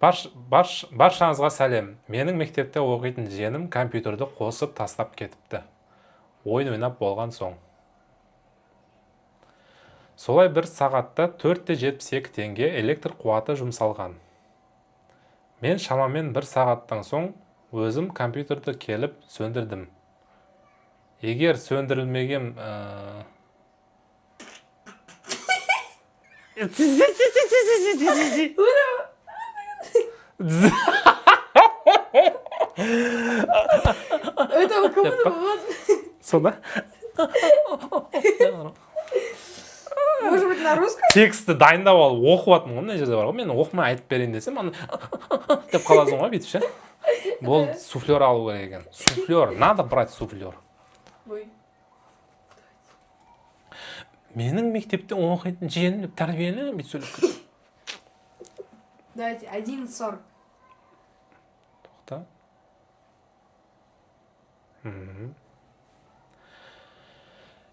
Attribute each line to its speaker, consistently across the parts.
Speaker 1: Баршаңызға сәлем! Менің мектепте оқитын жиенім компьютерді қосып тастап кетіпті ойын ойнап болған соң. Солай бір сағатта 4,72 теңге электр қуаты жұмсалған. Мен шамамен бір сағаттан соң өзім компьютерді келіп сөндірдім. Егер сөндірілмеген
Speaker 2: Это как будто вот.
Speaker 1: Сонда
Speaker 2: Может быть, на русском?
Speaker 1: Текстті дайындап алып оқып жатырмын ғой. Мына жерде бар ғой, мен оқымай айтып берейін десем, ана деп қаласың ғой бүйтіп ше. Болды, суфлер алу керек екен. Суфлер надо брать, суфлер.
Speaker 2: Ой.
Speaker 1: Менің мектепте оқитын жиенім деп, тәрбиені бүйтіп сөйлеп кетті.
Speaker 2: Давайте, 1:40.
Speaker 1: Тоқта.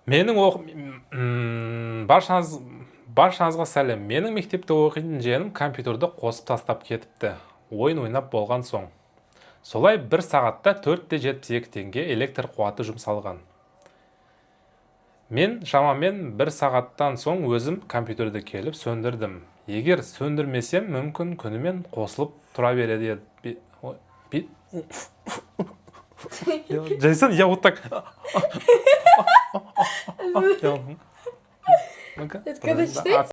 Speaker 1: Менің баршаңызға сәлем! Менің мектепте оқитын жиенім компьютерді қосып тастап кетіпті ойын ойнап болған соң. Солай бір сағатта 4,72 теңге электр қуаты жұмсалған. Мен шамамен бір сағаттан соң өзім компьютерді келіп сөндірдім. Егер сөндірмесем, мүмкін, күнімен қосылып тұра береді еді. Ой, Джейсон, я вот так делал. Ну-ка.
Speaker 2: Это когда
Speaker 1: Да,
Speaker 2: читаете?